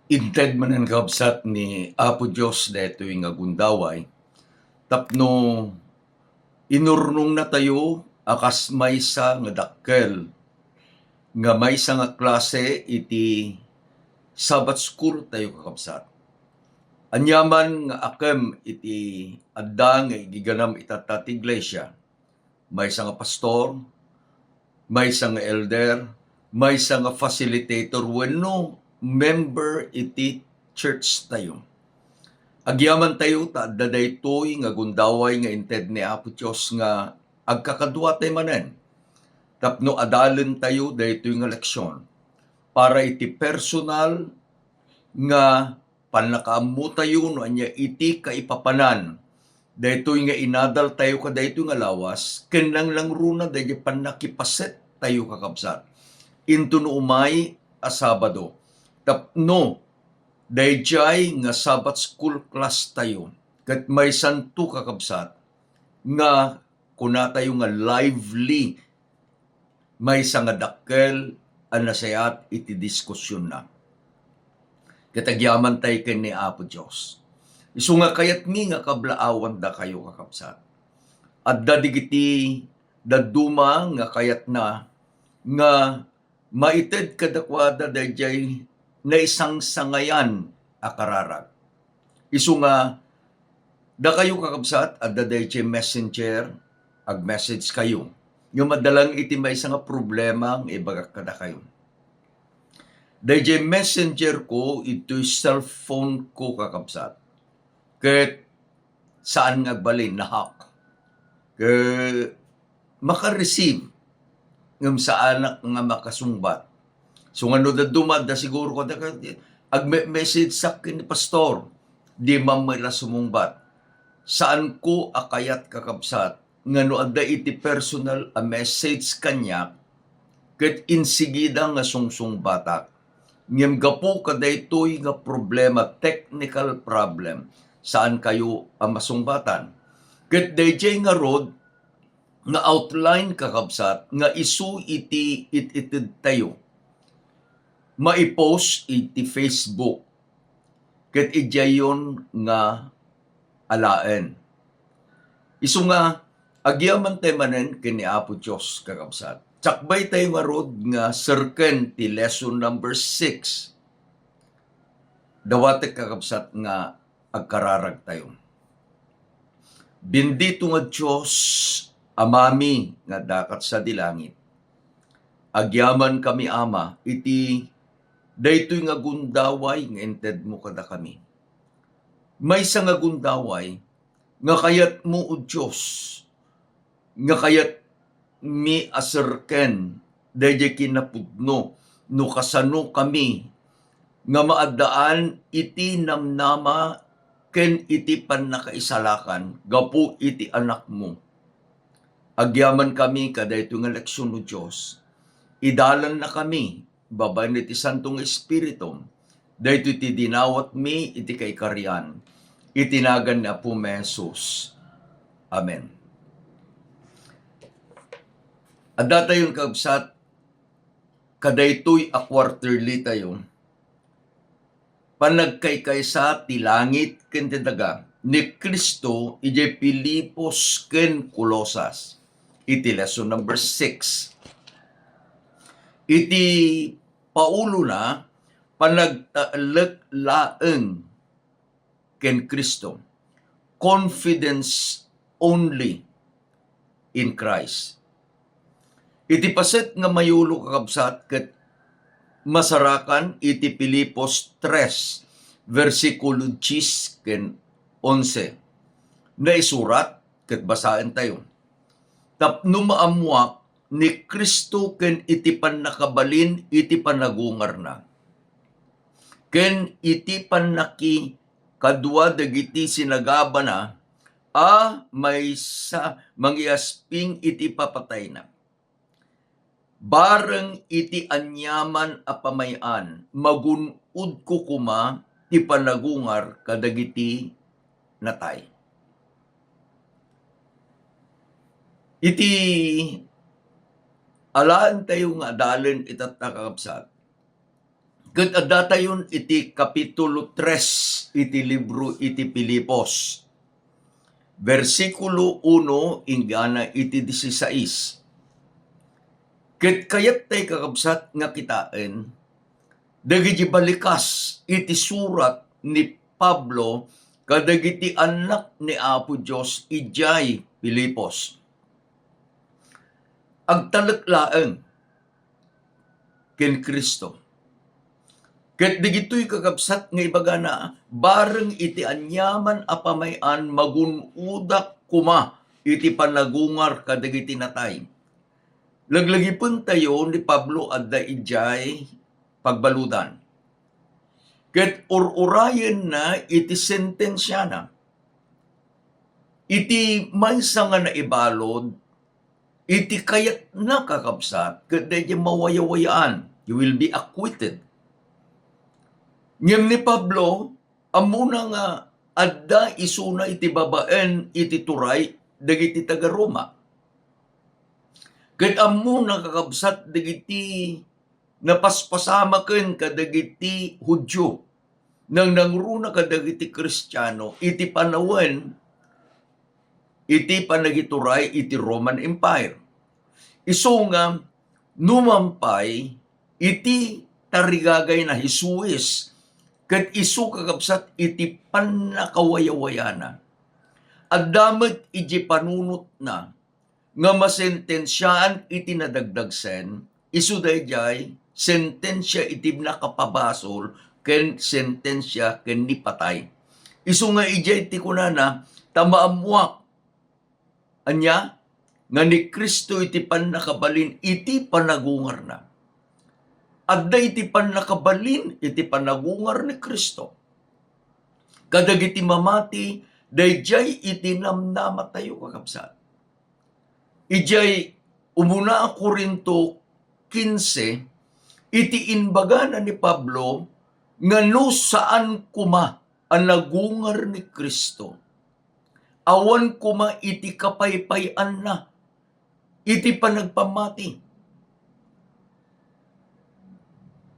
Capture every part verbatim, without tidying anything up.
Inted manen, kabsat, ni Apo Dios daytoy nga gundaway tapno inurnongnatayo a kas maysa nga dakkel nga maysa nga klase iti Sabbath school tayo, kakabsat. Aniaman nga akem iti adda nga igiganam itatta ti iglesia, maysa nga pastor, maysa nga elder, maysa nga facilitator wenno member iti church tayo. Agyaman tayo ta adda daytoy nga gundaway nga inted ni Apo Dios nga agkakaduatay manen tapno adalen tayo daytoy nga leksion para iti personal nga pannakaammotayo no ania iti kaipapanan daytoy nga inadal tayo kadaytoy nga lawas ken nanglangruna daydi pannakipaset tayo, kakabsat, intono umay a Sabado tapno daydiay nga Sabbath school class tayo ket maysanto, kakabsat, nga kunatayo nga lively, maysa nga dakkel a nasayaat iti diskusionna. Ket agyaman tay ken ni Apo Dios. Isu nga kayatmi nga kablaawandakayo, kakabsat. Adda digiti dadduma nga kayatna nga maited kadakuada daydiay naisangsangayan a kararag. Isu nga, dakayo, kakabsat, adda daydiay messenger, ag-message kayo. Ngem adda lang iti maysa nga problema nga ibagak kadakayo. Daydiay messenger ko, itoy cellphone ko, kakabsat. Ket saan nga agbalin, na-hack. Ket maka-receive, ngem saanak nga makasungbat. So, nga no dadduma, adda siguro kadaka, agme-message sak ken ni pastor, di man met la sumungbat. Saanko a kayat, kakabsat, nga no adda iti personal a message kaniak, ket insigida nga sungsungbatak. Ngem gapu kadaytoy nga problema, technical problem, saankayo a masungbatan. Ket daydiay ngarud nga outline, kakabsat, nga isu iti it-itedtayo, maipost iti Facebook. Ket idiayyon nga alaen. Isu nga, agyamantay manen ken ni Apo Dios, kakabsat. Sakbaytayo ngarud nga serken ti lesson number six. Dawatek, kakabsat, nga agkararagtayo. Bendito nga Dios, Amami nga adda kat sadi langit. Agyamankami, Ama, iti daytoy nga gundaway nga intedmo kadakami. Maysa nga gundaway nga kayatmo, O Dios, nga kayatmi a serken daydiay kinapudno no kasano kami nga maaddaan iti namnama ken iti pannakaisalakan gapu iti Anakmo. Agyamankami kadaytoy nga leksion, O Dios. Idalannakami babaen iti Santo nga Espiritum. Daytoy ti dinawatmi iti kaikarian. Iti nagan ni Apomi a Jesus. Amen. Addatayon, kabsat, kadaytoy a quarterly tayo. Panagkaykaysa ti langit ken ti daga ni Cristo idiay Filipos ken Colosas. Iti lesson number six. Iti paulona, panagtalek laeng ken Cristo. Confidence only in Christ. Iti paset nga mayulo, kakabsat, ket masarakan iti Filipos tres, bersikulo diyes ken onse. Naisurat ket basaentayo. Tapno maammoak ni Cristo ken iti pannakabalin iti panagungarna, ken iti pannakikadua dagiti sinagabana a maysa mangiasping iti papatayna. Bareng iti aniaman a pamay-an, magun-odko koma ti panagungar kadagiti natay. Iti alaentayo nga adalen itatta, kakabsat, Ket addatayon iti Kapitulo tres iti libro iti Filipos, bersikulo uno inggana iti disisais. Ket kayat tay, kakabsat, nga kitaen dagiti balikas iti surat ni Pablo kadagiti annak ni Apo Dios idiay Filipos. Agtalek laeng ken Cristo. Ket dagitoy, kakabsat, nga ibagana, bareng iti aniaman a pamay-an, magun-odak koma iti panagungar kadagiti natay. Laglagipentayo ni Pablo adda idiay pagbaludan. Ket ur-urayenna iti sentensiana. Iti maysa nga naibalud, iti kayatna, kakabsat, ket daydi mawayawayaan, you will be acquitted. Ngem ni Pablo, ammona nga adda isuna iti babaen iti turay dagiti taga-Roma. Ket ammona, kakabsat, dagiti napaspasamaken kadagiti Judio, nangnangruna kadagiti Kristiano iti panawen iti panagituray iti Roman Empire. Isu nga numan pay iti tarigagayna ni Hesus, ket isu, kakabsat, iti pannakawayawayana. Adda met iti panunotna nga masentensiaan iti nadagdagsen, isu daydiay sentensia iti nakapabasol ken sentensia ken ni patay. Isu nga idiay ti kunana, ta maammoak, ania, nga ni Cristo iti pannakabalin iti panagungarna. Adda iti pannakabalin iti panagungar ni Cristo kadagiti mamati daydiay iti namnamatayo, kakabsat. Idiay umuna a Corinto kinse, iti imbagana ni Pablo nga no saan koma a nagungar ni Cristo, awan koma iti kapaypayanna iti panagpammati.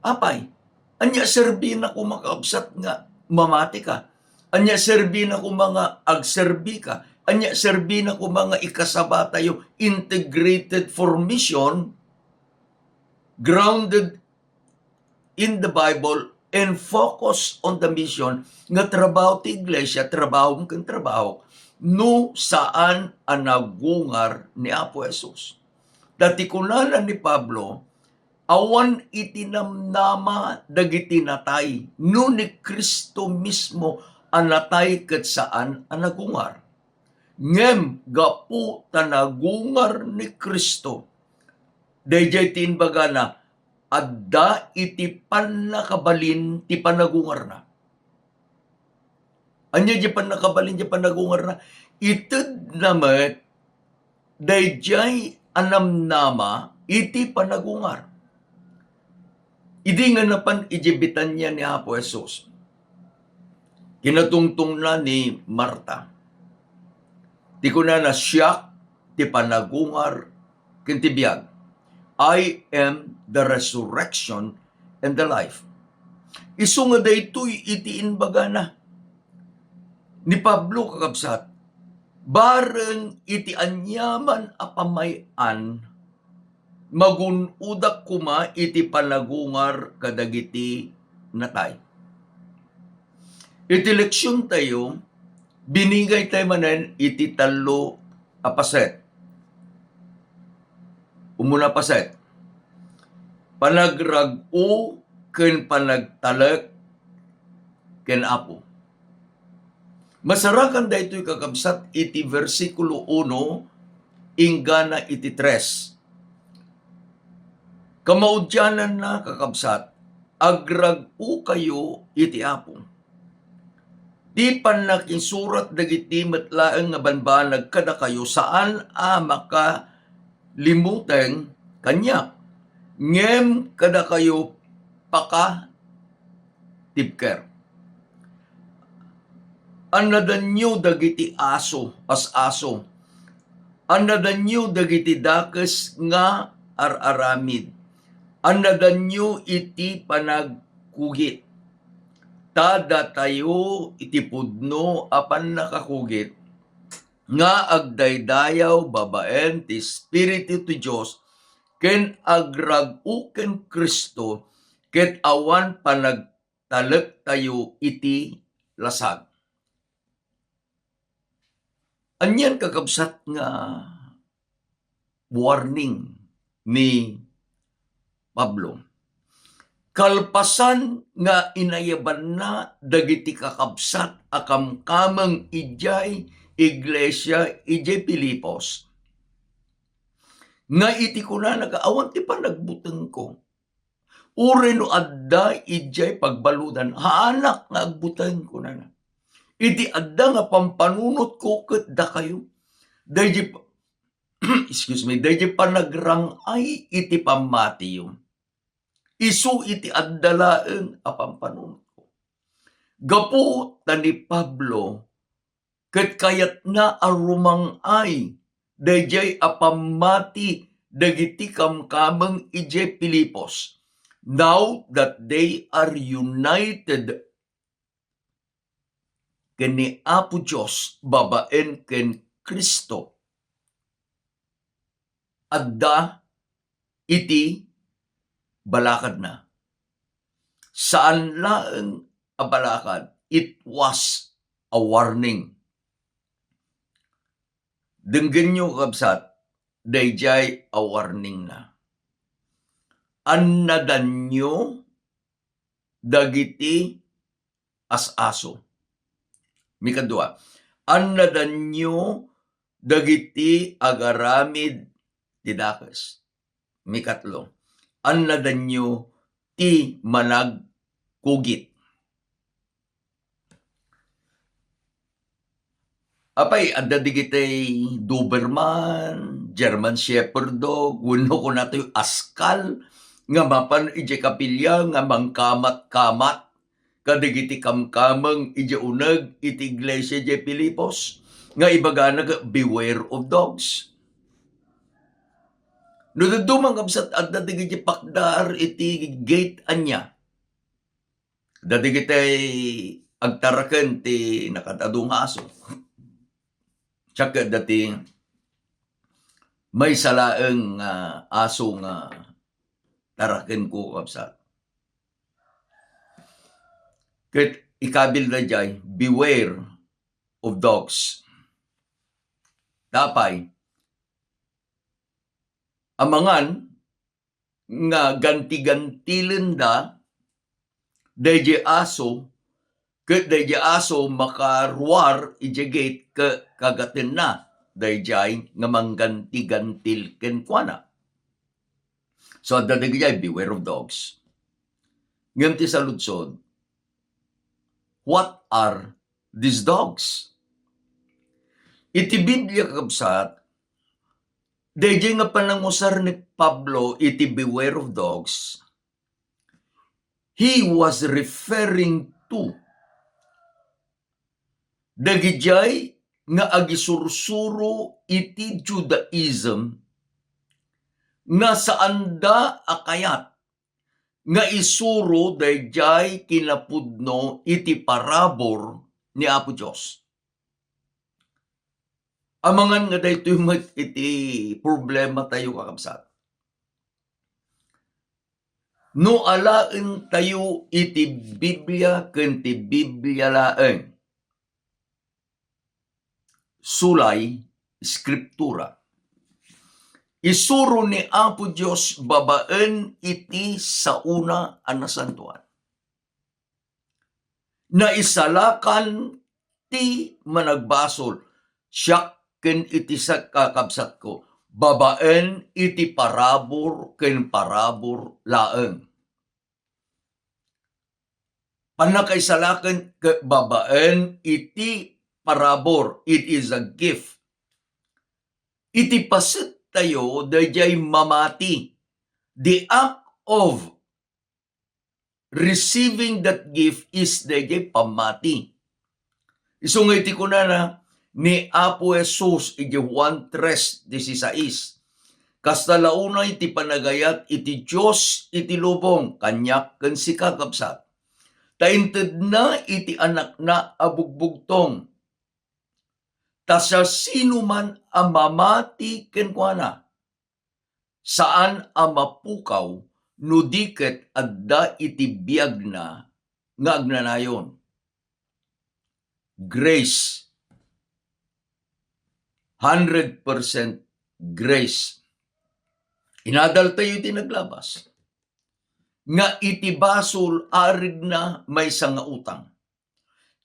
Apay, ania serbina koma, kakabsat, nga mamati ka? Ania serbina koma nga agserbi ka? Ania serbina koma nga ikasaba tayo integrated for mission, grounded in the Bible, and focus on the mission, nga trabaho ti iglesia, trabaho ken trabaho, no saan a nagungar ni Apo Jesus? Dati kunana ni Pablo, awan iti namnama dagiti natay, no ni Cristo mismo a natay ket saan a nagungar. Ngem gapu ta nagungar ni Cristo, daydiay ti imbagana, adda iti pannakabalin ti panagungarna. Ania diay pannakabalin ti panagungarna? Itedna met daydiay a namnama iti panagungar. Idi nga napan idiay Betania ni Apo Jesus, kinatungtongna ni Marta. Ti kunana, "Siak ti panagungar ken ti biag. I am the resurrection and the life." Isu nga daytoy iti imbagana ni Pablo, kakabsat, bareng iti aniaman a pamay-an, magun-odak koma iti panagungar kadagiti natay. Iti leksion tayo, binigay tayo manen iti tallo a paset. Umuna a paset, panagrag-o ken panagtalek ken Apo. Masarakan daytoy, kakabsat, iti bersikulo uno inggana iti tres. Kamaudiananna, kakabsat, agrag-okayo iti Apo. Ti pannakisurat dagiti met laeng nga banbanag kadakayo saan a makalimuteng kaniak, ngem kadakayo paka tibker. Annadanyo dagiti aso, as-aso. Annadanyo dagiti dakes nga ar-aramid. Annadanyo iti panag-, kugit. Ta datayo iti pudno a pannakakugit nga agdaydayaw babaen ti Espiritu ti Dios ken agrag-o ken Cristo ket awan panagtalektayo iti lasag. Anian, kakabsat, nga warning ni Pablo? Kalpasan nga inayabanna dagiti kakabsat a kamkameng idiay iglesia idiay Filipos, nga iti kunana nga, "Awan ti panagbutengko. Uray no adda idiay pagbaludan, haanak nga agbuteng," kunana. "Iti adda nga pampanunotko ket dakayo, daydi pa-," excuse me, "daydi panagrang-ay iti pammatiyo. Isu iti adda laeng a pampanunotko." Gapu ta ni Pablo ket kayatna a rumang-ay daydiay a pammati dagiti kamkameng idiay Filipos, now that they are united ken ni Apo Dios babaen ken Cristo. Adda iti balakadna. Saan laeng a balakad, it was a warning. Denggenyo, kabsat, daydiay a warningna. Annadanyo dagiti as-aso. Mikadua, annadanyo dagiti agaramid ti dakes. Mikatlo, annadanyo ti managkugit. Apay, adda digitay Doberman, German Shepherd dog, wenno kunatayo askal, nga mapan idiay kapilya nga mangkamat-kamat kadagiti kamkameng idiay uneg iti iglesia idiay Filipos, nga ibagana nga, "Beware of dogs." No dadduma, kabsat, adda dagiti pakdar iti gate ania. Adda dagiti agtaraken ti nakaad-adu nga aso. Siak ket adda ti maysa laeng nga aso nga tarakenko, kabsat. Ket ikabil daydiay, "Beware of dogs." Apay, amangan nga gantigantilenda daydiay aso, ket daydiay aso makaruar idiay gate ket kagatenna daydiay nga manggantigantil kenkuana. So, adda dagiti, "Beware of dogs." Ngem ti saludsod, what are these dogs? Iti Biblia, kakabsat, daydiay nga panangusar ni Pablo iti "Beware of dogs," he was referring to dagidiay nga agisursuro iti Judaism nga saanda a kayat nga isuro daydiay kinapudno iti parabur ni Apo Dios. Amangan nga daytoy met iti problematayo, kakabsat. No alaentayo iti Biblia ken ti Biblia laeng, sulay Skriptura, isuro ni Apo Dios babaen iti saona a nasantoan. Naisalakan ti managbasol, siak ken iti sak-, kakabsatko, babaen iti parabur ken parabur laeng. Pannakaisalakan ket babaen iti parabur, it is a gift. Iti pasettayo, daydiay mamati. The act of receiving that gift is daydiay pammati. Isu nga iti kunana ni Apo Jesus iti Juan tres dieciséis, Kasta la unay ti panagayat iti Dios iti lubong, kaniak ken sika, kabsat. Ta intedna iti Anakna a bugbugtong. Ta siasinoman a mamati kenkuana, saan a mapukaw no di ket adda iti biagna nga agnanayon. Grace. Hundred percent grace. Inadaltayo iti naglabas nga iti basol, arigna maysa nga utang.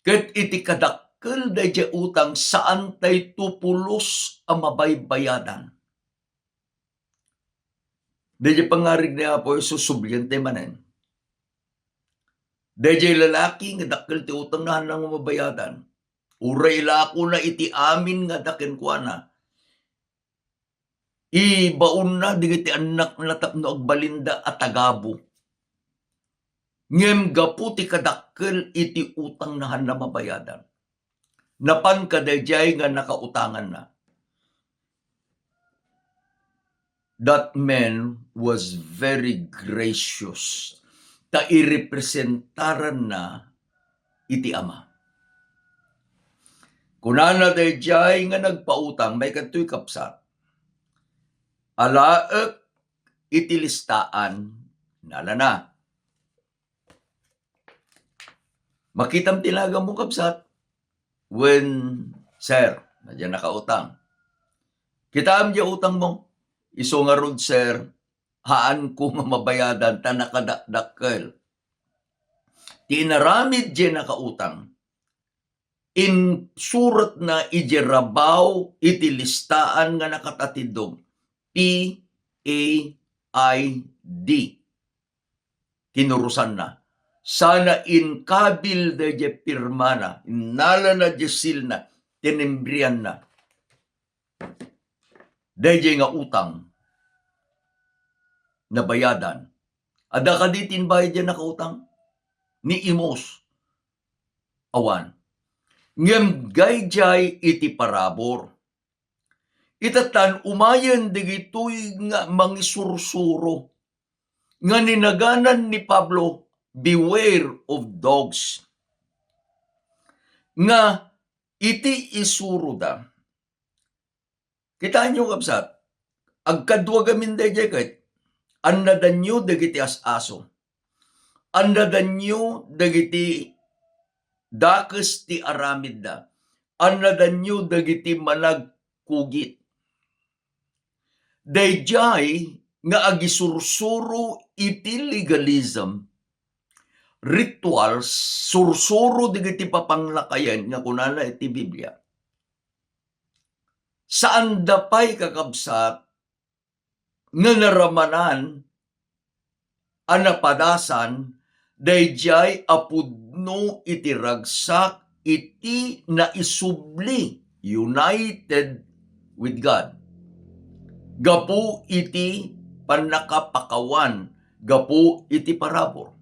Ket iti kadakkel daydiay utang, saantayto pulos a mabaybayadan. Daydiay pangarig ni Apo Jesus, subliantay manen. Daydiay lalaki nga dakkel ti utangna, haanna nga mabayadan. Uray ilakona iti amin nga adda kenkuana. Ibaonna dagiti annakna tapno agbalinda a tagabu. Ngem gapu ti kadakkel iti utangna, haanna mabayadan. Napan kadaydiay nga nakautanganna. That man was very gracious. Ta irepresentaranna iti Ama. Kunana daydiay nga nagpautang, maikadtoy, kabsat, alaek iti listaan, nalana. Makitam ti naganmo, kabsat, wen sir, daydiay nakautang. Kitaem diay utangmo. Isu ngarud, sir, haanko nga mabayadan ta nakadakdakkel. Ti inaramid diay nakautang, insuratna idiay rabaw iti listaan nga nakatatindog, P A I D. Kinurusanna. Sana inkabil daydiay pirmana, innalana diay sealna, tinimbrianna. Daydiay nga utang, nabayadan. Adda kadi ti imbayad diay nakautang? Ni Amos. Awan. Ngem daydiay iti parabur. Ita tan umayen dagitoy nga mangisursuro nga ninaganan ni Pablo, "Beware of dogs." Nga iti isuroda, kitaenyo, kabsat, agkadua gamin daydiay ket, annadanyo dagiti as-aso. Annadanyo dagiti dakes ti aramidda. Annadanyo dagiti managkugit. Daydiay nga agisursuro iti legalism, rituals, sursuro dagiti papanglakayen nga kunana iti Biblia. Saanda pay, kakabsat, nga naramanan a napadasan daydiay a pudno iti ragsak iti naisubli, united with God, gapu iti pannakapakawan, gapu iti parabur.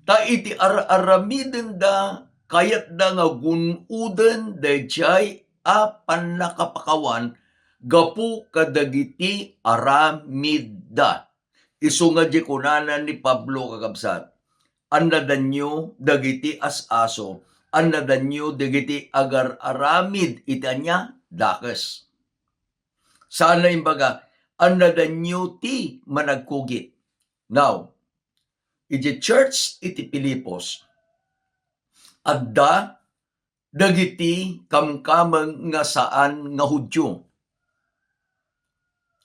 Ta iti ar-aramidenda, kayatda nga gun-oden daydiay a pannakapakawan gapu kadagiti aramidda. Isu nga di kunana ni Pablo, kakabsat, "Annadanyo dagiti as-aso, annadanyo dagiti agar-aramid iti ania? Dakes." Saan a imbaga, "Annadanyo ti managkugit." Now, iti church iti Filipos, adda dagiti kamkameng nga saan nga Judio.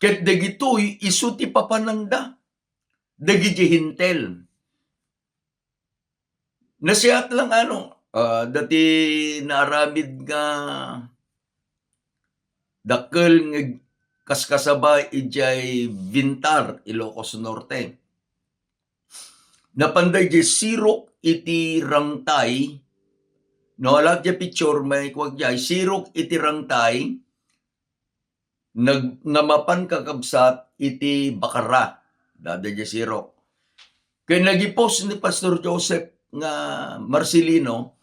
Ket dagitoy isu ti papananda dagiti Hentil. Nasiat lang, ano, ah, dati naaramid nga dakkel nga kaskasaba idiay Vintar, Ilocos Norte. Napan daydiay sirok iti rangtay, no, ala diay picture, maikuak diay, sirok iti rangtay, nag-, nga mapan, kakabsat, iti Bacarra. Daydiay sirok. Ket nagipos ni Pastor Joseph nga Marcelino,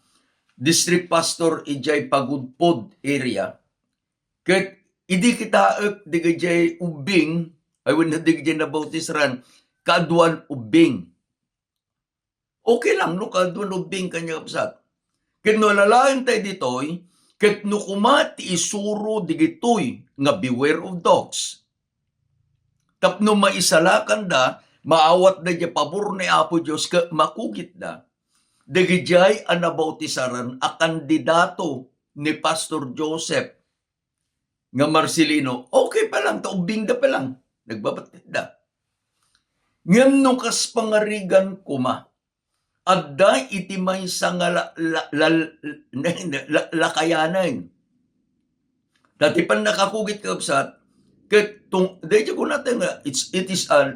district pastor idiay Pagudpud area. Ket idi kitaek dagiti ubbing, ay wenno dagiti nabautisran, kaaduan ubbing. Okay lang no kaaduan ubbing kaniak, kabsat. Ket no alalaentayo ditoy, ket no koma ti isuro digitoy nga beware of dogs, tapno maisalakanda, maawatda diay pabor ni Apo Dios ket makugitda. Dagidiay a nabautisaren a kandidato ni Pastor Joseph nga Marcelino, okay pa lang, ta ubbingda pa lang, nagbabatitda. Ngem no kas pangarigan koma, adda iti maysa nga la-, la-, la-, la-, lakayanen. Ta ti pannakakugit, kabsat, ket tung-, daydi kunata nga, it's, it is a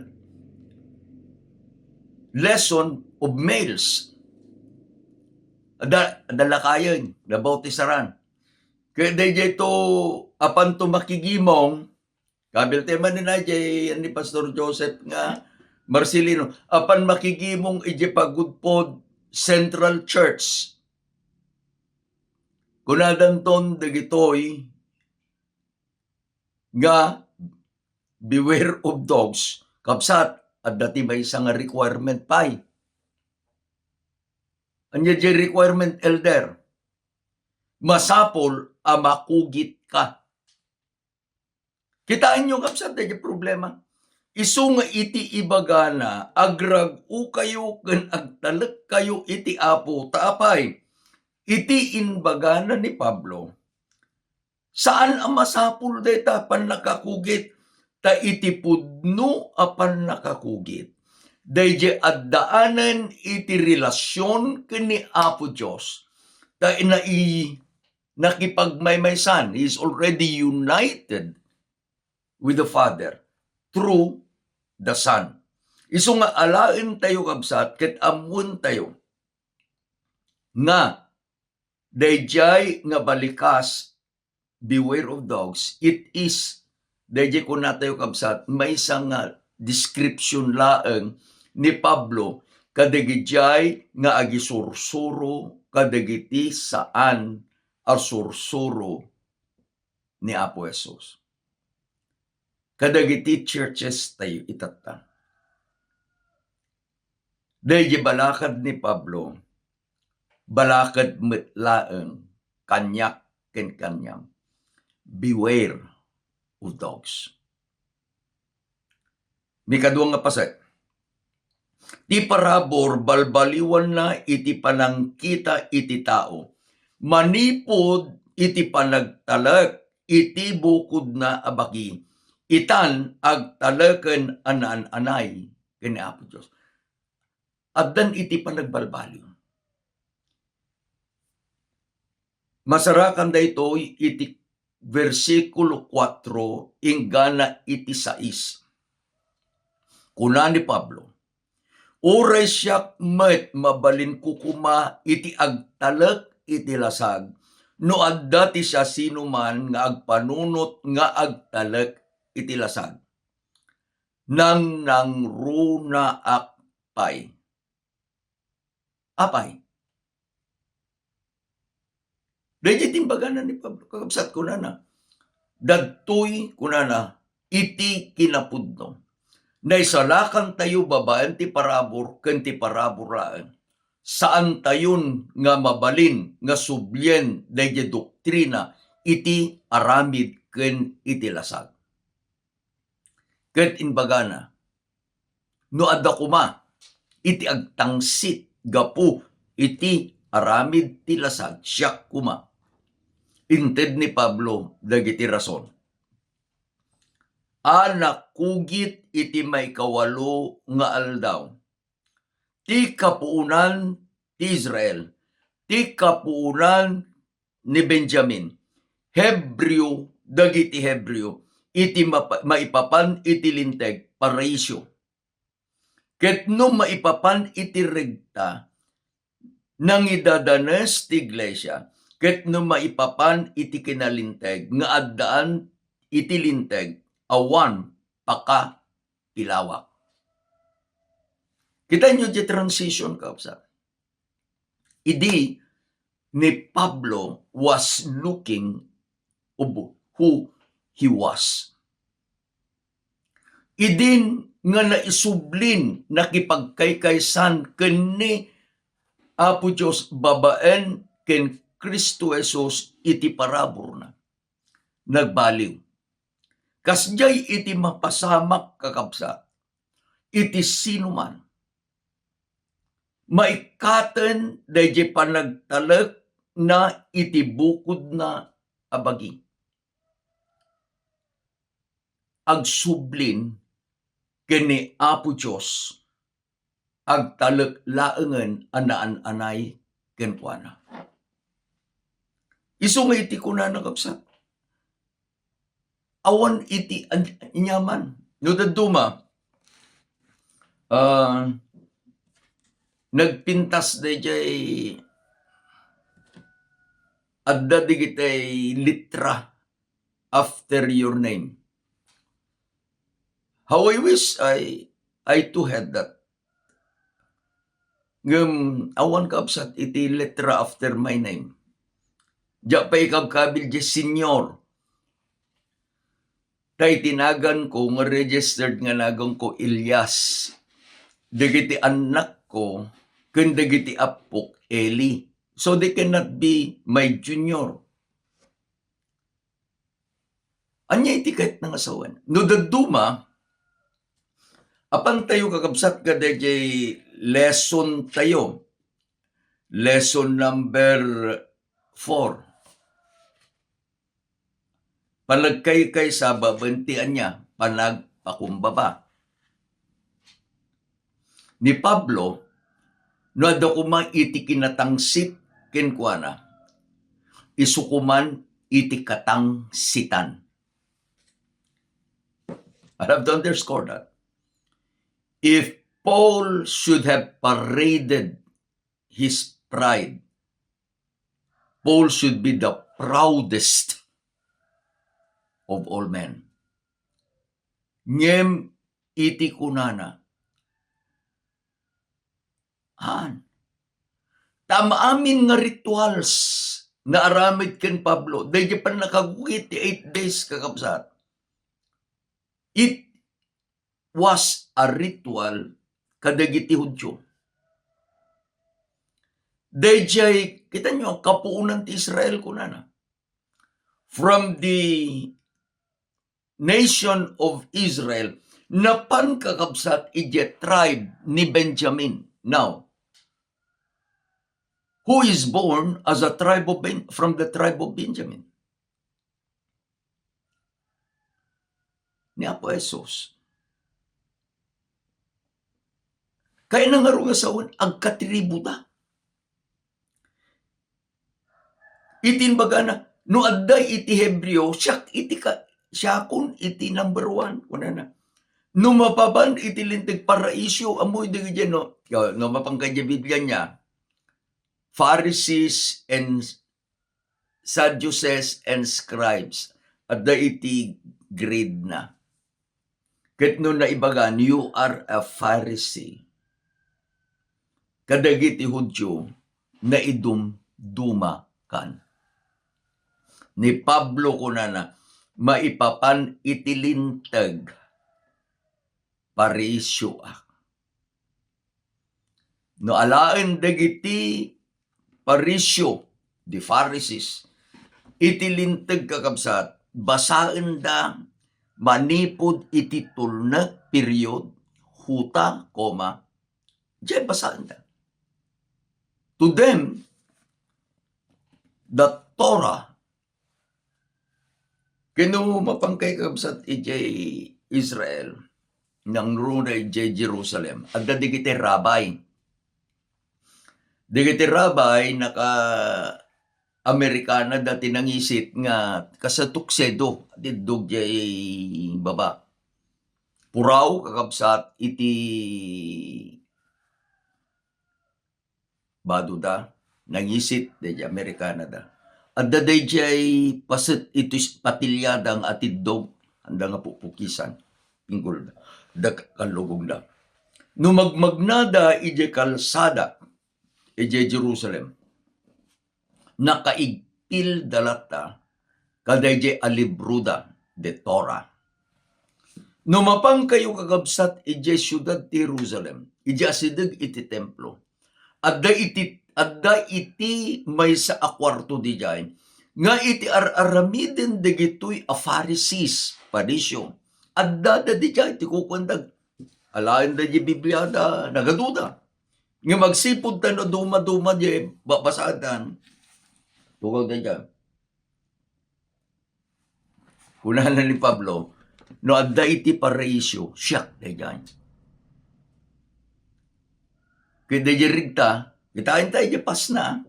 lesson of males. Adda, adda lakayen, nabautisaran. Ket daydiay to, apan to makigimong, kabil ti manen ay ni Pastor Joseph nga Marcelino, apan makigimong idiay pagudpod Central Church. Kunadanton dagitoy nga beware of dogs, kabsat, adda ti maysa nga requirement pay. Ania diay requirement, Elder? Masapul a makugit ka. Kitaenyo, kabsat, daydiay problema. Isu nga iti ibagana, agrag-okayo ken agtalekkayo iti Apo. Ta apay, iti imbagana ni Pablo, saan a masapul dayta pannakakugit, ta iti pudno a pannakakugit, daydiay addaanen iti relasion ken ni Apo Dios, ta nai-, nakipagmaymaysan, he is already united with the Father through the Son. Isu nga alaentayo, kabsat, ket ammoentayo nga daydiay nga balikas, beware of dogs, it is, daydiay kunatayo, kabsat, maysa nga description laeng ni Pablo kadagidiay nga agisursuro kadagiti saan a sursuro ni Apo Jesus. Kadagiti churches tayo itatta. Daydiay balakad ni Pablo, balakad met laeng kaniak ken kaniam. Beware of dogs. Ni kadua nga paset, ti parabur, balbaliwanna iti panangkita iti tao. Manipud iti panagtalek iti bukodna a bagi, itan agtaleken a naan-anay ken ni Apo Dios. Addan iti panagbalbaliw. Masarakan daytoy iti bersikulo kuatro inggana iti sais. Kuna ni Pablo, "Uray siak met, mabalinko koma iti agtalek iti lasag, no adda ti siasinoman nga agpanunot nga agtalek iti lasag. Nangnangrunaak pay." Apay? Daydiay ti imbagana ni Pablo, kakabsat, kunana, "Dagtoy," kunana, "iti kinapudno. Naisalakantayo babaen ti parabur ken ti parabur laeng. Saantayon nga mabalin nga sublien daydiay doktrina iti aramid ken iti lasag." Ket imbagana, "No adda koma iti agtangsit gapu iti aramid ti lasag, siak koma." Inted ni Pablo dagiti rason. A nakugit iti maikawalo nga aldaw, ti kapuonan ti Israel, ti kapuonan ni Benjamin, Hebreo dagiti Hebreo, iti mapa-, maipapan iti Linteg, paraisio. Ket no maipapan iti regta, nangidadanes ti iglesia, ket no maipapan iti kinalinteg nga addaan iti Linteg, awan paka pilawak. Kitaenyo ti transition, kabsat. Idi ni Pablo was looking of who he was. Idin nga naisublin nakipagkaykaysan ken ni Apo Dios babaen ken Cristo Jesus iti paraburna. Nagbaliw. Kasdiay iti mapasamak, kakabsat, iti sinuman maikkaten daydi panagtalekna iti bukodna a bagi. Agsublin ken ni Apo Dios, agtalek laengen a naan-anay kenkuana. Isu nga iti kunana, kabsat, awan iti an-, aniaman. No dadduma, ah, nagpintas daydiay adda digitay litra after your name. How I wish I, I too had that. Ngem awan, kabsat, iti letra after my name. Diak pay ikabkabil di Señor. Ta iti naganko nga registered nga naganko, Elias. Dagiti annakko ken dagiti appok, Eli. So they cannot be my junior. Ania iti kayatna nga sawen? No dadduma, apan tayo, kakabsat, kadaydiay lesson tayo. Lesson number four. Panagkaykaysa babaen ti ania? Panagpakumbaba. Ni Pablo, no adda koma iti kinatangsit kenkuana, isu koman iti katangsitan. I have to underscore that. If Paul should have paraded his pride, Paul should be the proudest of all men. Ngem iti kunana, haan. Ta amin nga rituals nga aramid ken Pablo, daydi pannakagukit ti eight days, kakabsat. It was a ritual kadagiti Judio. Daydiay, kita nyo, kapuonan ti Israel, kunana. From the nation of Israel, napan, kakabsat, idiay tribe ni Benjamin. Now, who is born as a tribe of Ben-, from the tribe of Benjamin? Ni Apo Jesus. Kayatna ngarud nga sawen, agkatribuda. Iti imbagana, no adda iti Hebreo, siak iti ka-, siakon iti number one, kunana. No mapapan iti Linteg, paraisyo, ammoyo dagiti, no? Yo, no mapan ka iti Biblia niya, Pharisees and Sadducees and scribes, adda iti grade na. Ket no naibagan, "You are a Pharisee," kadagiti Judio, naidumdumakan. Ni Pablo kunana, "Maipapan iti Linteg, Parisio ak." No alaen dagiti Parisio, the Pharisees, iti Linteg, kakabsat, basaenda manipud iti tulnek, period, huta, koma, diay basaenda. To them, the Torah Ken no mapan kay, kabsat, idiay Israel, nangruna idiay Jerusalem, adda dagiti rabbi. Dagiti rabbi, naka-Amerikana dati nangisit nga kas tuxedo, ti iddog diay baba. Puraw, kakabsat, iti badoda, nangisit, daydiay Amerikanada. Adda daydiay paset iti s-, patilyada nga atiddog, anda nga pupukisan, pinggolda, da kallugogda. No magmagnada idiay kalsada, idiay Jerusalem, nakaigpilda latta kadaydiay a libroda, the Torah. No mapankayo, kakabsat, idiay siudad ti Jerusalem, idiay asideg iti templo, adda iti, adda iti maysa a kuarto didiay nga iti ar-aramiden dagitoy a Pharisees, Parisio. Adda da didiay ti kukuanda. Alaen da di Bibliada, nagaduda. Nga magsipud ta no duma-duma di babasatan. Tugaw da didiay. Kunana ni Pablo, "No adda iti Parisio, siak daydiay." Ket daydiay rikta, kitaen tayo di pasna.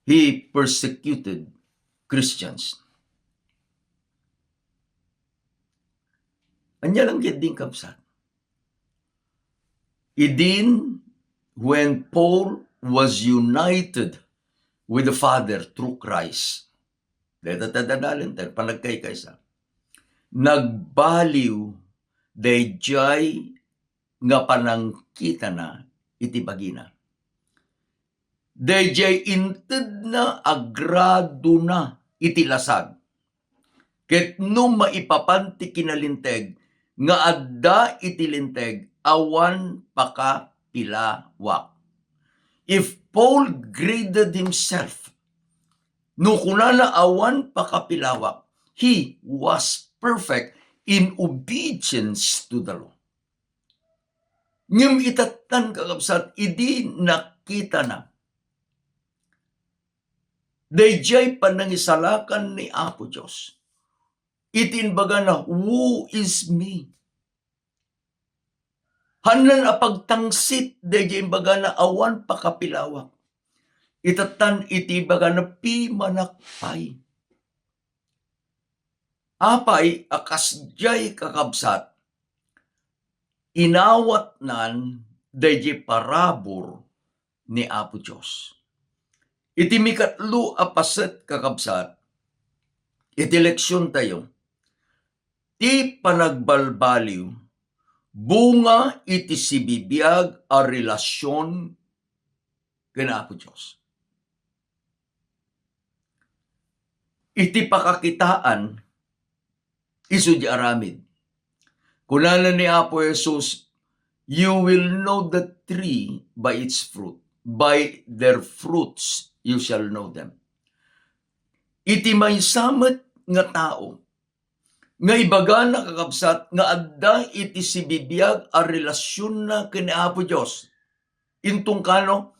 He persecuted Christians. Ania lang ket din, kabsat. Idin, when Paul was united with the Father through Christ, deta tadadalen tayo, panagkaykaysa. Nagbaliw daydiay nga panangkitana iti bagina. Daydiay intedna a gradona iti lasag. Ket no maipapan ti kinalinteg nga adda iti Linteg, awan pakapilawak. If Paul graded himself, no kunana awan pakapilawak, he was perfect in obedience to the law. Ngem itattan, kakabsat, idi nakitana daydiay panangisalakan ni Apo Dios, iti imbagana, "Woe is me." Hannan a pagtangsit daydiay imbagana, "Awan pakapilawak." Itattan iti imbagana, "Pimanak pay." Apay a kasdiay, kakabsat, inawatnan daydiay parabur ni Apo Dios. Iti mikatlo a paset, kakabsat, iti leksion tayo, ti panagbalbaliw, bunga iti sibibiag a relasion ken Apo Dios. Iti pakakitaan, isu di aramid. Kunana ni Apo Jesus, "You will know the tree by its fruit. By their fruits you shall know them." Iti maysa met nga tao nga ibagana, kakabsat, nga adda iti sibibiag a relasionna ken ni Apo Dios. Inton kano,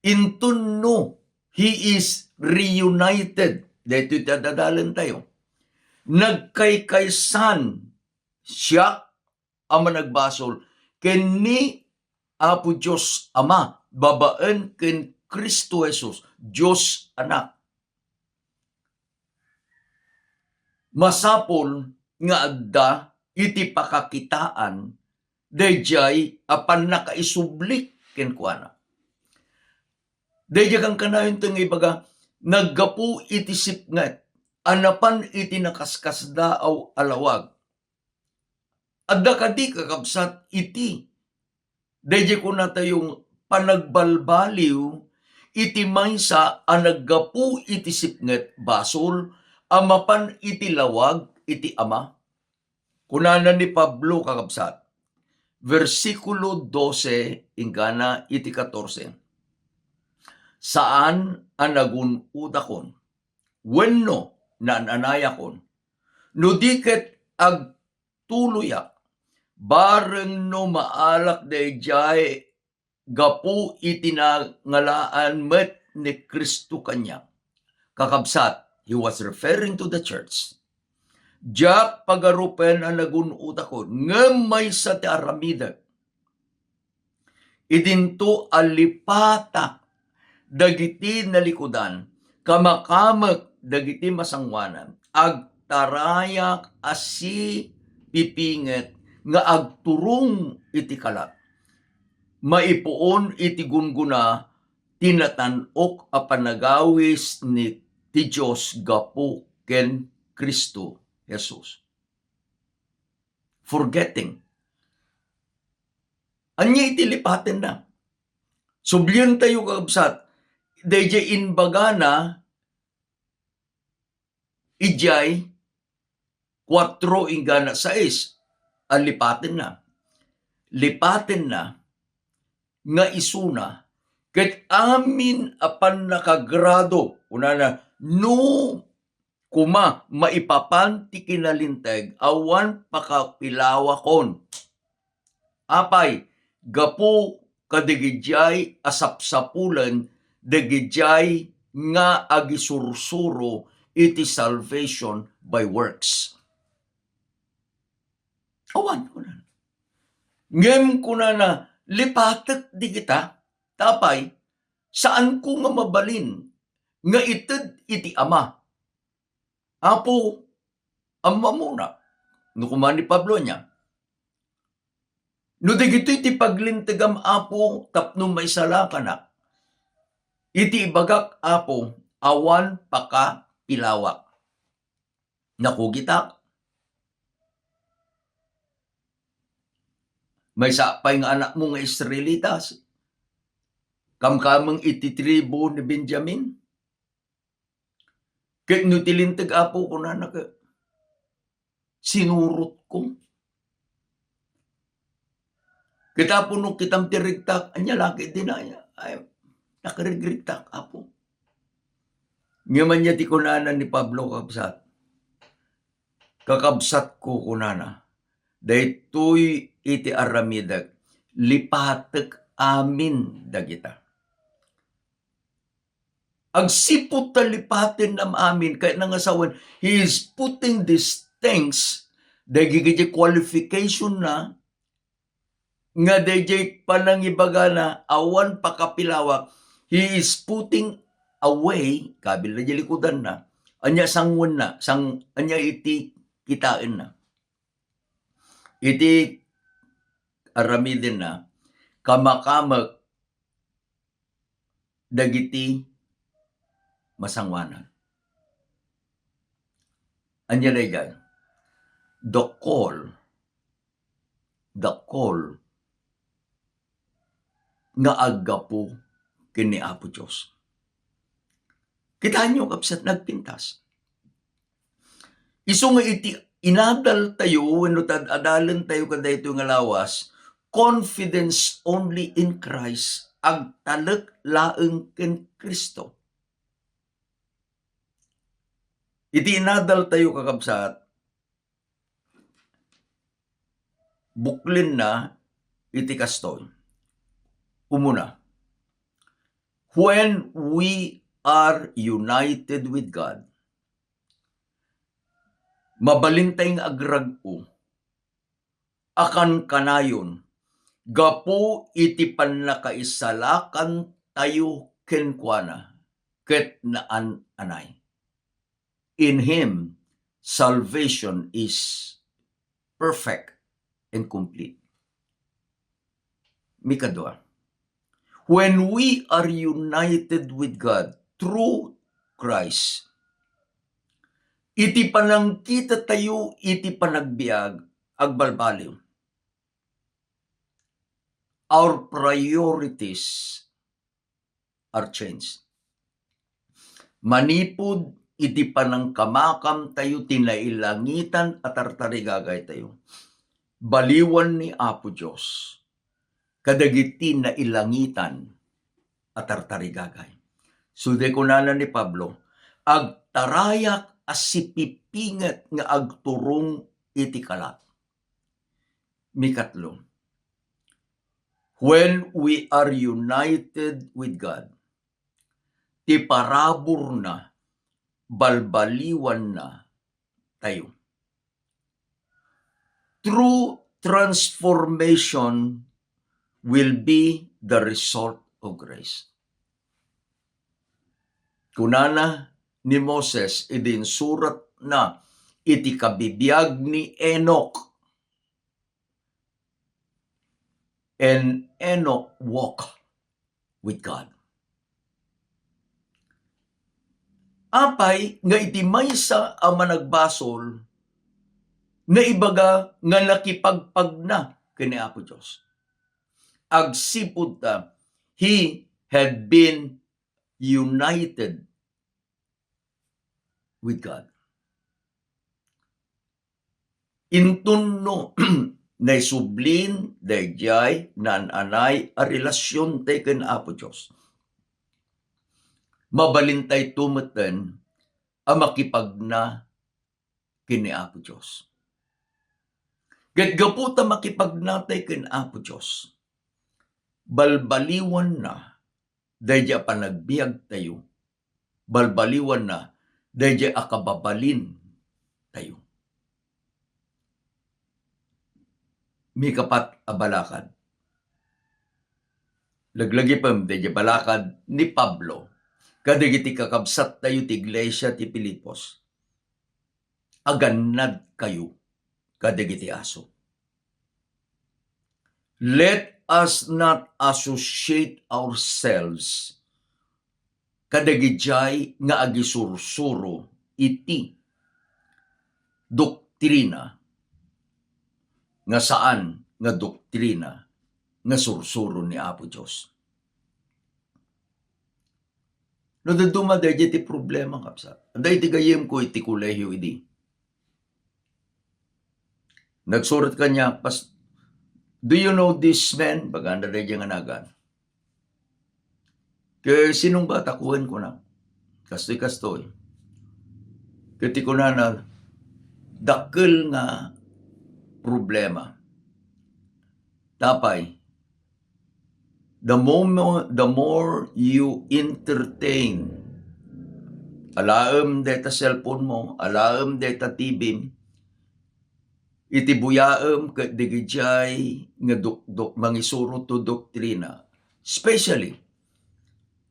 inton no, he is reunited. Daytoy ti adadalen tayo. Nagkaykaysan siak a managbasol ken ni Apo Dios Ama babaen ken Cristo Jesus, Dios Anak. Masapul nga adda iti pakakitaan daydiay a pannakaisubli kenkuana. Daydiay kankanayon ti nga ibaga, naggapu iti sipnget a napan iti nakaskasdaaw a lawag. Adda kadi, kakabsat, iti daydiay kunatayo nga panagbalbaliw iti maysa a naggapu iti sipnget basol a mapan iti lawag iti Ama? Kunana ni Pablo, kakabsat, bersikulo dose inggana iti katorse, "Saan a nagun-odakon wenno naan-anayakon, no di ket agtuloyak, bareng no maalak daydiay gapu iti nangalaan met ni Cristo kaniak." Kakabsat, he was referring to the church. "Diak pagarupen a nagun-odakon, ngem maysa ti aramidek. Idinto a lipatak dagiti nalikudan, kamakamek dagiti masangoanan, agtarayak a sipipinget nga agturong iti kalat, maipuon iti gunggona ti natan-ok a panagawis ni, ti Dios gapu ken Cristo Jesus." Forgetting. Ania iti lipatenna? Sublien tayo, kakabsat, daydiay imbagana, idiay kuatro inggana sais a lipatenna. Lipatenna nga isuna ket amin a pannakagrado, kunana, no koma maipapan ti kinalinteg awan pakapilawakon. Apay, gapu kadagidiay a sapsapulen dagidiay nga agisursuro iti salvation by works. Awan, kunana. Ngem kunana, lipatek digita, tapay, saanko nga mabalin nga ited iti Ama. Apo, ammamona. No kuman ni Pablo niya, no dagitoy ti paglintegam, Apo, tapno maisalakanak, iti ibagak, Apo, awan pakapilawak. Nakugitak. Maysa pay nga anakmo nga Israelitas, kamkameng iti tribu ni Benjamin. Ket no ti linteg, Apo, kunana ket, sinurotko. Ket, Apo, no kitam ti regtak, ania la ket dinaya? Ay, nakarigregtak, Apo. Ngem ania ti kunana ni Pablo, kabsat? Kakabsatko, kunana, daytoy iti aramidek, lipatek amin dagita. Agsipud ta lipaten am amin, kayatna nga sawen, he is putting these things, dagiti qualification na, nga dayjay panangibagana awan pakapilawak, he is putting away, kabil na di likudan na, anya sangwen na, sang, anya iti kitaen na. Iti aramiden na, kamakamek dagiti masangoanan. Ania daydiay? The call, the call nga aggapu ken ni Apo Dios. Kitaenyo, kabsat, nagpintas. Isu nga iti inadal tayo wenno tad-adalen tayo kadaytoy nga lawas, confidence only in Christ, agtalek laeng ken Cristo. Iti inadal tayo, kakabsat, buklenna iti kastoy. Umuna, when we are united with God, mabalintay nga agrag-o a kankanayon gapu iti pannakaisalakan tayo kenkuana ket naan-anay. In Him, salvation is perfect and complete. Mikadua, when we are united with God through Christ, iti panangkita tayo iti panagbiag, agbalbaliw. Our priorities are changed. Manipud iti panangkamakam tayo ti nailangitan a tartarigagay tayo, baliwan ni Apo Dios kadagiti nailangitan a tartarigagay. Sudi kunana ni Pablo, agtarayak a sipipinget nga agturong iti kalat. Mikatlo, when we are united with God, ti paraburna, balbaliwanna tayo. True transformation will be the result of grace. Kunana ni Moses idi insuratna iti kabibiag ni Enoch, "And Enoch walk with God." Apay nga iti maysa a managbasol, naibaga nga nakipagpagna ken ni Apo Dios? Agsipud ta, he had been united with God. Inton no naisublin daydiay naan-anay a relasiontayo ken Apo Dios, mabalintayto metten a makipagna ken ni Apo Dios. Ket gapu ta makipagnatayo ken Apo Dios, balbaliwanna daydiay a panagbiagtayo, balbaliwanna daydiay a kababalintayo. Mikapat a balakad. Laglagipem daydiay balakad ni Pablo kadagiti kakabsattayo ti iglesia ti Filipos. Agannadkayo kadagiti aso. Let us not associate ourselves kadagidiay nga agisursuro iti doktrina nga saan nga doktrina nga sursuro ni Apo Dios. No dadduma daydiay ti problema, kabsat. Daydi gayyemko iti kolehiyo idi. Nagsurat kaniak, "Pas-, do you know this man?" Baganda daydiay nga nagan. "Ket sinong bata?" Kuan kuna. "Kastoy, kastoy." Ket ti kunana, dakkel nga problema. Tapay, the more, the more you entertain, alaem dayta cellphone mo, alaem dayta T V, iti buyaem ket dagidiay nga dok-, dok-, mangisuro to doktrina, especially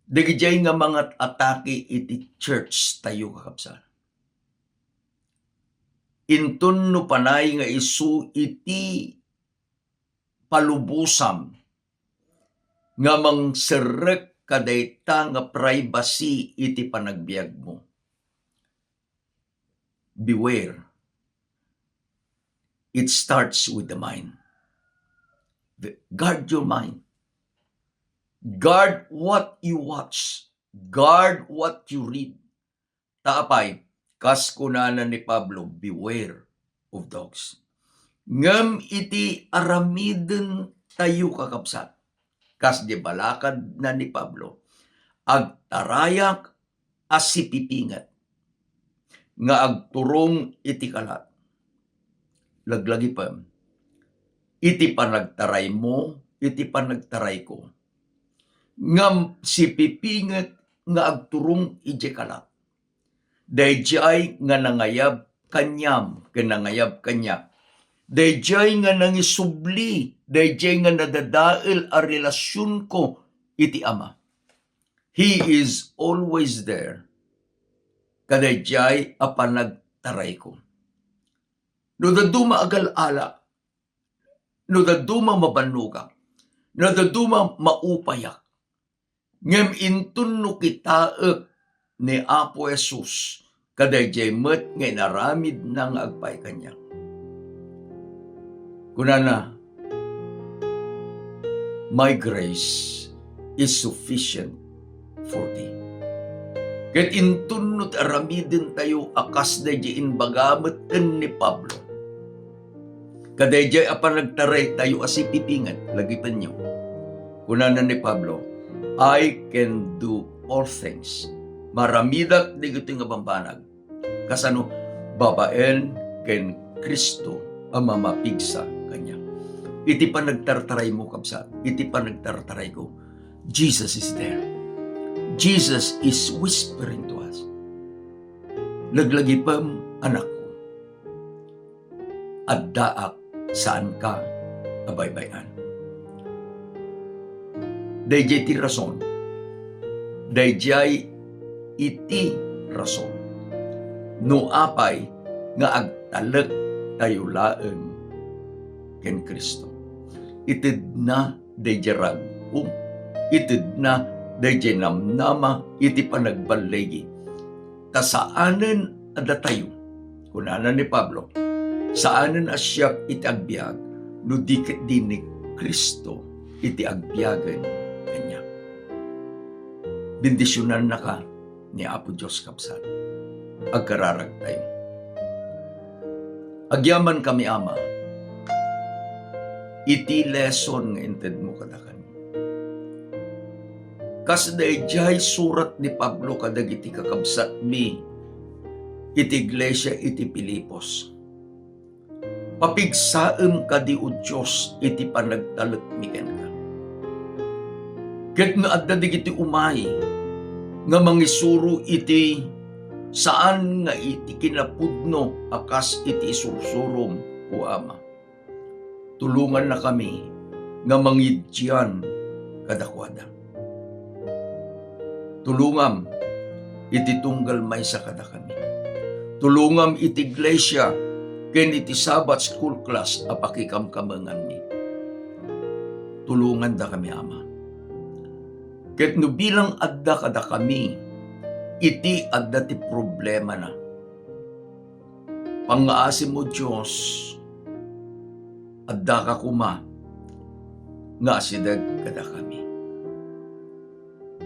dagidiay nga mangat-atake iti church tayo, kakabsat. Inton no panay nga isu iti palubosam nga mangserrek kadayta nga privacy iti panagbiagmo. Beware. It starts with the mind. The, guard your mind. Guard what you watch. Guard what you read. Ta apay, kas kunana ni Pablo, "Beware of dogs." Ngem iti aramiden tayo, kakabsat, kas di balakad na ni Pablo, agtarayak a sipipinget nga agturong iti kalat. Laglagipem, iti panagtaraymo, iti panagtarayko, ngem sipipinget nga agturong idiay kalat. Daydiay nga nangayab kaniam ken nangayab kaniak. Daydiay nga nangisubli, daydiay nga nadadael a relasionko iti Ama. He is always there. Kadaydiay a panagtarayko. No dadduma agal-ala, no dadduma mabannogak, no dadduma maupayak, ngem inton no kitaek ni Apo Jesus, kadaydiay met nga inaramidna nga agpaay kaniak. Kunana, "My grace is sufficient for thee." Ket inton no ti aramidentayo a kas daydiay imbaga met ken ni Pablo, kadaydiay a panagtaraytayo a sipipinget, lagipenyo. Kunana ni Pablo, "I can do all things." Maramidak dagitoy nga bambanag. Kasano? Babaen ken Cristo a mamapigsa kaniak. Iti panagtartaraymo, kabsat, iti panagtartarayko, Jesus is there. Jesus is whispering to us. Laglagipem, anakko. Addaak, saanka a baybay-an. Daydiay ti rason. Daydiay iti rason. No apay nga agtalektayo laeng ken Cristo. Itedna daydiay rag-o, itedna daydiay namnama iti panagballigi. Ta saanen a datayo, kunana ni Pablo, "Saanen a siak iti agbiag, no di ketdi ni Cristo iti agbiagen kaniak." Bendisionannaka ni Apo Dios, kabsat. Agkararagtayo. Agyamankami, Ama, iti lesson nga intedmo kadakami. Kas daydiay surat ni Pablo kadagiti kakabsatmi iti iglesia iti Filipos. Papigsaem kadi, O Dios, iti panagtalekmi kenka. Ket no adda dagiti umay nga mangisuro iti saan nga iti kinapudno a kas iti isursurom, O Ama, tulongannakami nga mangidian kadakuada. Tulongam iti tunggal maysa kadakami. Tulongam iti iglesia ken iti Sabbath school class a pakikamkamenganmi. Tulongandakami, Ama. Ket no bilang adda kadakami iti adda ti problemana, pangngaasim, O Dios, addaka koma nga asideg kadakami.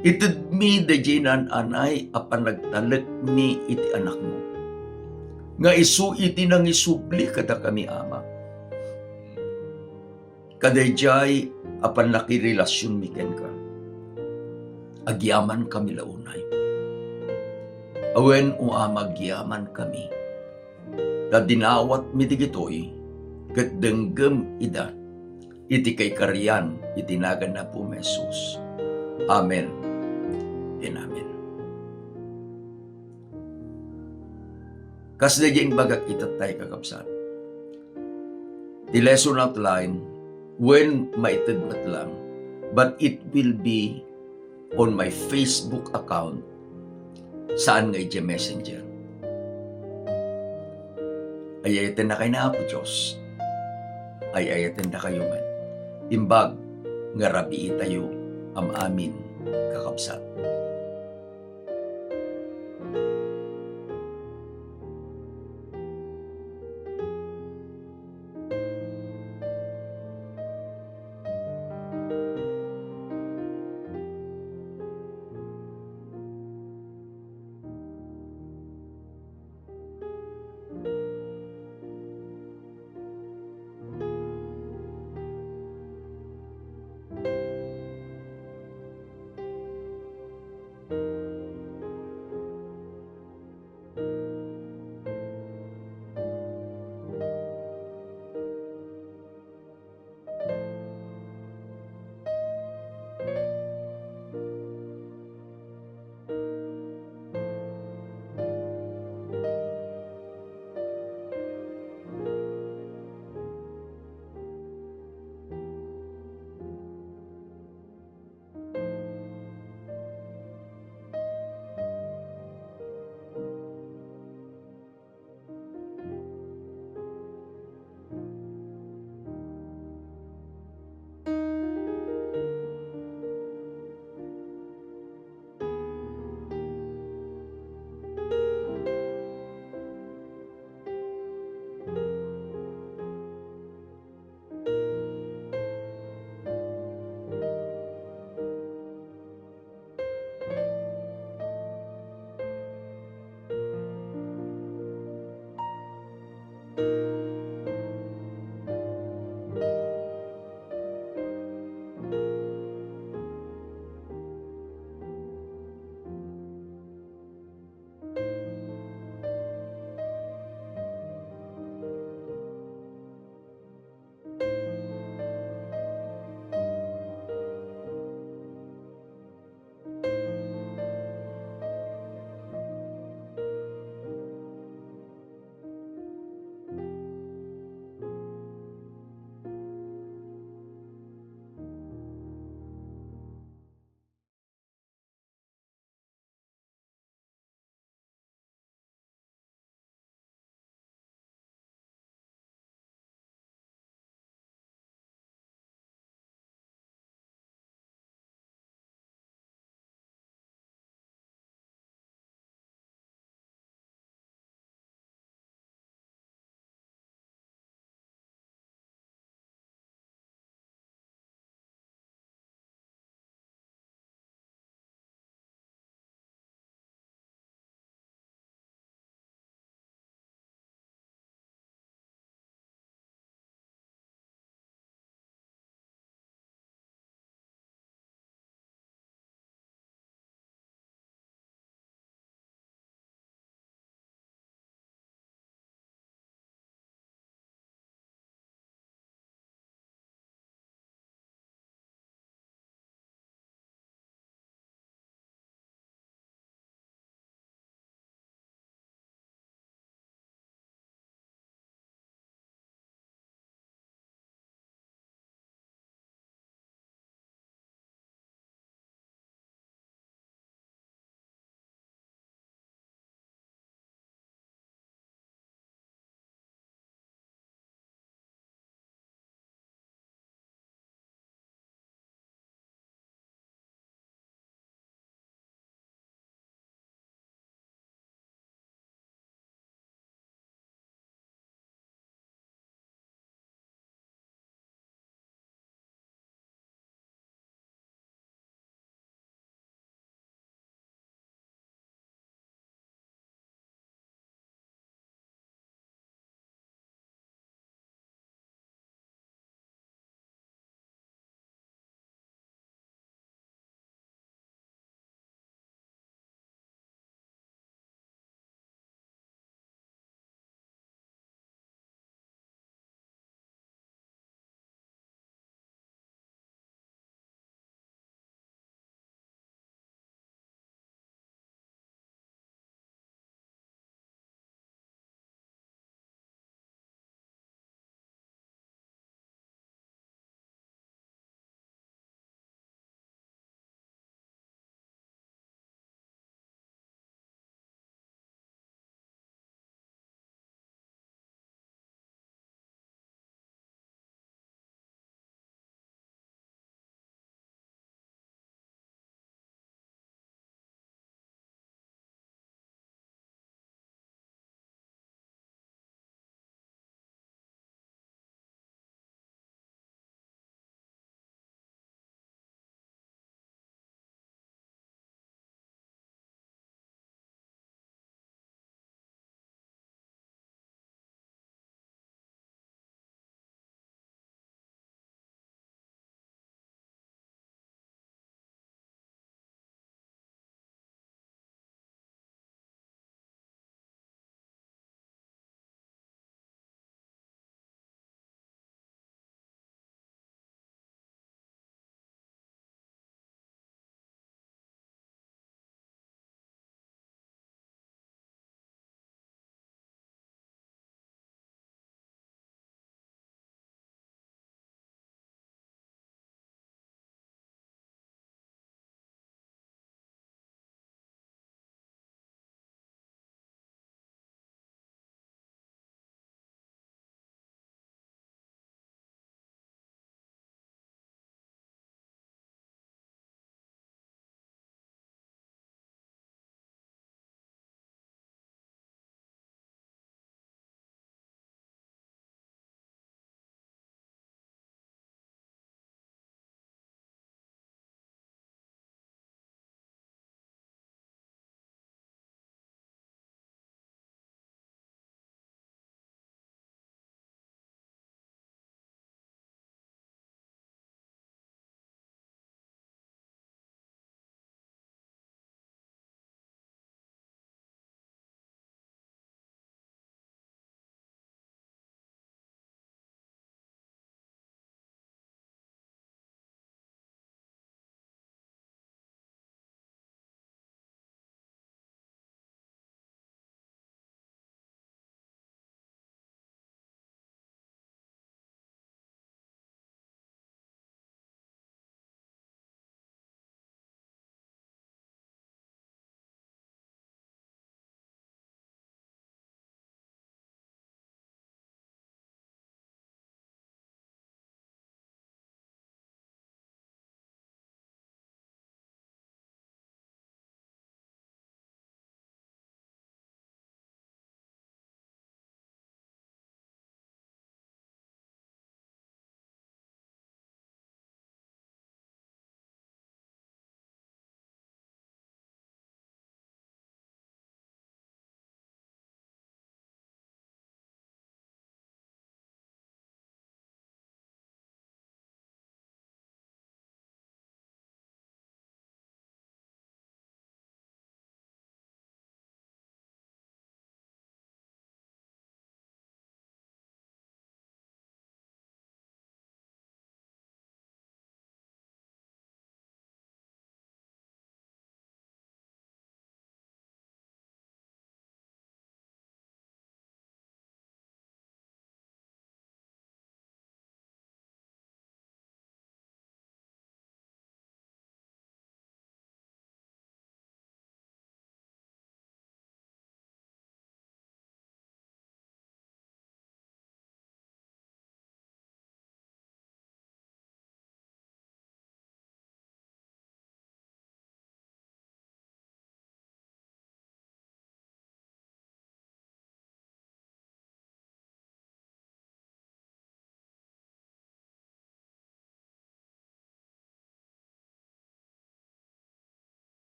Itedmi daydiay naan-anay a panagtalekmi iti Anakmo, nga isu iti nangisubli kadakami, Ama. Kadaydiay a pannakirelasionmi kenka, agyamankami la unay. Awen, O Ama, agyamankami. Ta dinawatmi dagitoy ket denggem ida iti kaikarian iti nagan ni Apo Jesus. Amen ken amen. Kas daydiay imbagak itattay, kakabsat, ti lesson outline, wen maited met lang, but it will be on my Facebook account, saan nga idiay Messenger. Ay-ayatennakay ni Apo Dios. Ay-ayatennakayo met. Imbag nga rabiitayo am-amin, kakabsat.